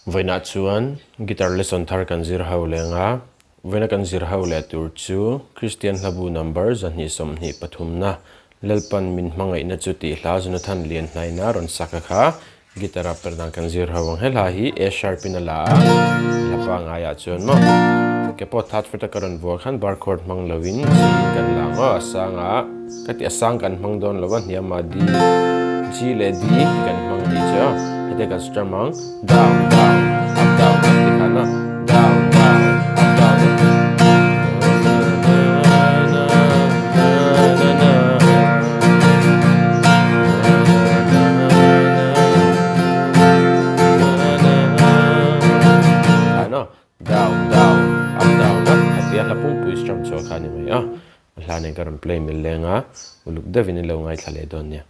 Vawiinah chuan guitar lesson thar kan zir ho leng a, vawiina kan zir ho leh tur chu Kristian hlabu number 223 na Lalpan min hmangaihna chu tih hla Jonathan Lianhnaina rawn sak a kha guitar a perh dan kan zir ho ang. He hla hi A sharp in a la a, hla pangaiah chuan maw ke pawh third fret a ka rawn vuah khan bar chord hmang lovin G in kan la ang aw, a sangah ka ti a sang kan hmang dawn lo a, hniamah D, G leh D kan hmang tih chu hetiang kan strum ang. Down, down, up, down, up ti khan a, down, down, up, down, up. Khan a, down, down, up, down, up khatia hla pumpui strum chhuah kha a ni mai a. A hla nen ka rawn play mil leng a, uluk deuhin i lo ngaithla leh dawn nia.